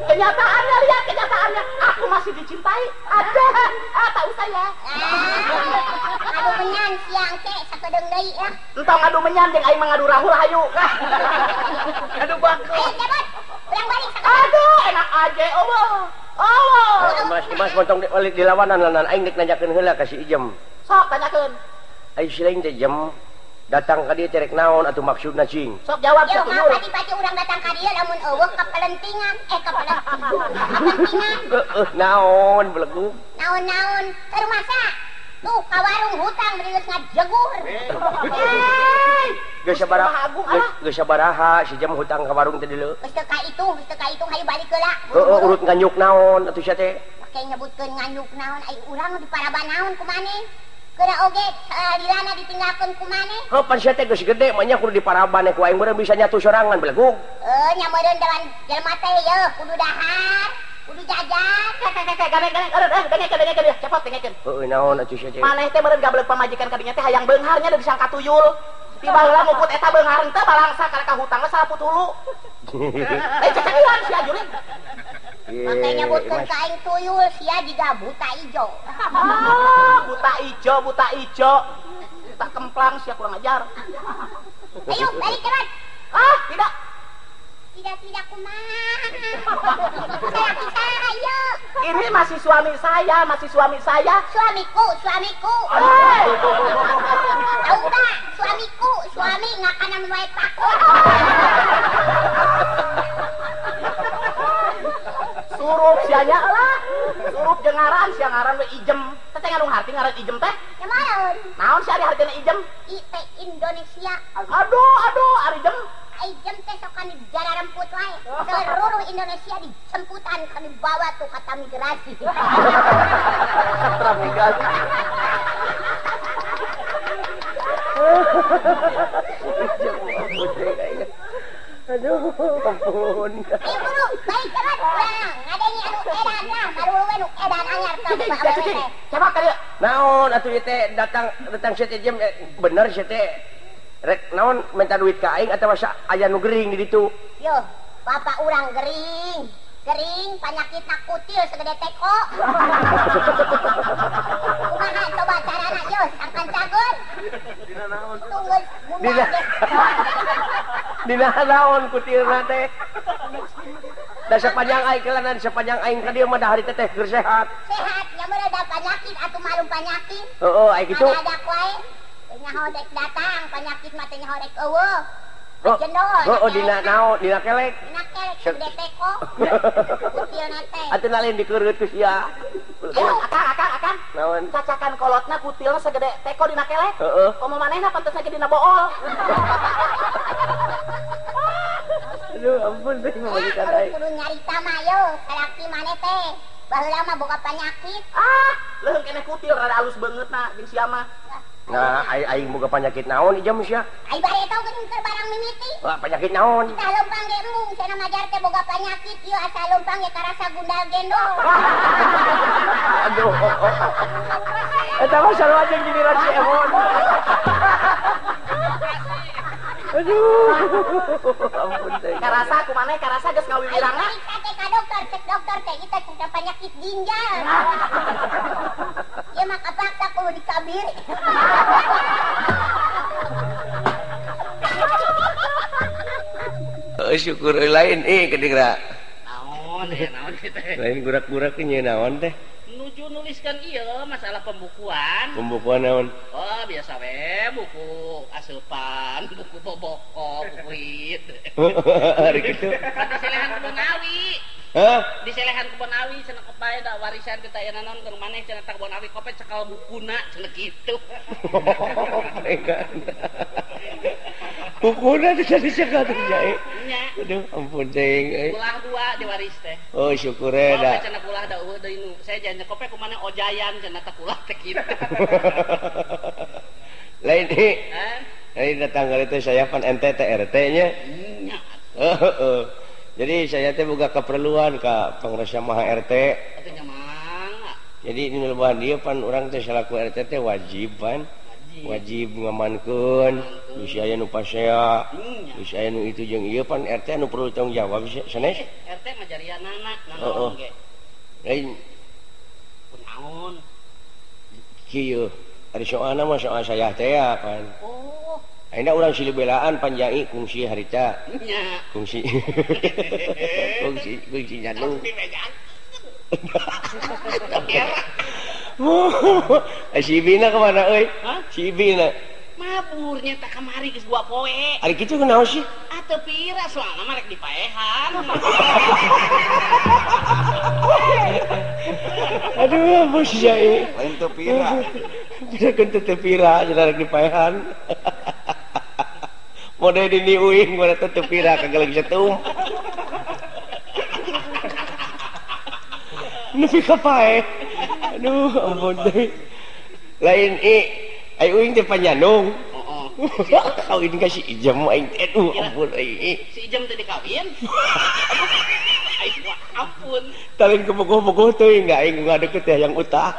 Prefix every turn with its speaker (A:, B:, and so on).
A: Kenyataannya lihat kenyataannya, aku masih dicintai. Ada, tak usah ya.
B: Ngadu menyan siang ke sakedeung deui ya.
A: Entong ngadu menyan jeung aing mah ngadu rahul hayu. Ngadu bakul.
B: Ayo jabot, urang balik sakedeung.
A: Aduh, enak aja Allah. Allah.
C: Mas montong dilawanan lanan aing deuk nanyakeun heula ka si Ijem.
A: Sok tanyakeun.
C: Ai si lain teh Jem datang ka dieu teh rek naon atuh maksudna cing?
A: Sok jawab
B: yo,
A: satuyul.
B: Pati-pati urang datang ka dieu lamun eueuh kapelentingan, kapelentingan.
C: Heueuh naon belegug?
B: Naon-naon keur masa? Tuh ka warung hutang beli geus ngajegur.
C: Geus sabaraha geus sabaraha si Jem hutang ka warung teh deuleu.
B: Geus teu kaitung, geus teu kaitung hayu balik heula.
C: Heueuh urut nganyuk naon atuh sia teh?
B: Make nyebutkeun nganyuk naon ai urang di paraban naon ku maneh? Geura oge salilana ditinggalkeun ku maneh.
C: Heuh pan sia teh geus gede mah nya kudu diparaban ku aing meureun bisa nyatu sorangan belegug.
B: Heuh nya meureun dawan jelema teh yeuh kudu dahar. Kudu jajan.
A: Kek gane-gane aduh dengekeun dengekeun cepot dengekeun.
C: Heueuh naon atuh sia teh?
A: Maneh teh meureun gableg pamajikan kadinya teh hayang beunghar nya disangka tuyul. Tiba heula nguput eta beunghar teh balangsa karek ka hutang we salaput hulu. Cecengan sia jurig.
B: Make nyebutkeun ka aing tuyul sia jiga buta ijo.
A: Ah, buta ijo, buta ijo. Tak kemplang sia kurang ajar.
B: Ayo balik cepat.
A: Ah, tidak.
B: Tidak kumaha. Salaki saya.
A: Ini masih suami saya, masih suami saya.
B: Suamiku, suamiku.
A: Hey.
B: Tahu tak? Suamiku, suami ngakanan wae paku.
A: Surup sianya lah. Surup jeung ngaran, sia ngaran we Ijem. Teh teh ngandung harti ngaran Ijem teh?
B: Ya naon?
A: Naon sia ari hartina Ijem?
B: IT Indonesia.
A: Aduh, aduh, ari Ijem.
B: Ijem teh sok kan di remput wae. Seluruh Indonesia dijemputan kan dibawa tuh kata migrasi.
A: Kata migrasi.
C: Aduh, ampun.
B: Ayo buru, balik cepat. Urang ngadengi anu edan lah, baru we nu edan anyar ka bapak awewe teh.
A: Coba ka dieu.
C: Naon atuh ieu teh datang datang sia teh Jem bener sia teh. Rek naon minta duit ka aing atawa aya nu gering di ditu?
B: Yo, bapak urang gering. Gering panyakitna kutil segede teko. Kumaha coba carana yo sangkan cagur.
D: Dina naon?
B: Tunggu guna.
C: Dina naon kutilna teh? Da sepanjang aing kelanan sepanjang aing ka dieu mah da hari teh keur sehat.
B: Sehat nya meureun da panyakit atuh malum panyakit.
C: Heueuh ai kitu.
B: Ada wae. Nyaho dek datang panyakit mah teh nyaho dek eueuh.
C: Oh, dina naon, dina kelek.
B: Dina kelek segede teko. Kutilna teh.
C: Atuh lain dikeureut ku sia.
A: Akang, akang, akang.
C: Naon?
A: Cacakan kolotna kutilna segede teko dina kelek.
C: Heeh.
A: Komo manehna pantesna ge dina bool.
C: Aduh, ampun teh pamajikan aing.
B: Kudu nyarita mah yo, salaki maneh teh. Baheula mah boga panyakit.
A: Ah, leuheung keneh kutil rada alus beungeutna jeung sia mah.
C: Nah, aing boga panyakit naon Ijem sia?
B: Ai bare tau geuning keur barang mimiti.
C: Wah, penyakit naon?
B: Tah leumpang ge embung cenah majar teh boga panyakit ieu asa leumpang ge karasa gundal gendong.
C: Aduh. Eta mah sarua jeung giliran si Emon. Aduh. Ampun teh.
A: Karasa kumaneh karasa geus ngawiwirangna.
B: Ai teh ka dokter, cek dokter teh ieu teh cenah panyakit ginjal. Ieu mah kapaksa kudu dikabir.
C: Syukur lain kedegra.
E: Naon naon teh.
C: Lain gurak-gurak nya naon teh.
E: Nuju nuliskan ieu masalah pembukuan.
C: Pembukuan naon?
E: Oh, biasa we buku asupan, buku boboko, buku hit.
C: Hari kitu.
E: Diselehan kebon awi.
C: Hah?
E: Diselehan kebon awi cenah kopae da warisan kita aya naon keur maneh cenah tah kebon awi kope cekal bukuna cenah kitu.
C: Bukuna teh jadi cekal teh jae.
E: Nya.
C: Aduh, ampun teh.
E: Ulah dua diwaris teh.
C: Oh, syukur e da.
E: Kope cenah ulah da eueuh deui nu. Saya jangan kope kumaneh ojayan cenah tah ulah teh kitu.
C: Lain ieu. Lain datang kali teh saya pan NTT RT nya.
E: Nya.
C: Heeh. Jadi saya teh boga keperluan ka pangrasa maha RT.
E: Atuh nya mangga.
C: Jadi ini lebahan dia pan urang teh salaku RT teh wajib pan. Wajib ngamankeun bisi aya nu pasea bisi aya nu itu jeung ieu pan RT nu perlu tanggung jawab sanes
E: RT mah jarianana nanaon ge
C: lain
E: kunaon
C: kieu ari soalna mah soal saya teh ya pan
E: oh
C: ayeuna urang silih belaan panjai kungsi harita
E: nya
C: kungsi kungsi kungsi nyanu si Ibina kemana euy? Si Ibina
E: maburnya tak kamari geus 2 poe.
C: Ari kitu kunaon sih?
E: Atuh pira soalna mah rek dipaehan.
C: Aduh, bos sia ieu.
D: Lain teu pira.
C: Tidak teu pira cenah rek dipaehan. Mode dini uing mana teu pira kageleng setum. Nepi ka paeh. Aduh, ampun teh. Lain ai uing teh panyanung.
E: Heeh.
C: Kawin ka si Ijem aing teh. Aduh, ampun ai.
E: Si Ijem teh dikawin. Aing ampun.
C: Talin kebogoh-bogoh teuing da aing ngadeukeut teh hayang utah.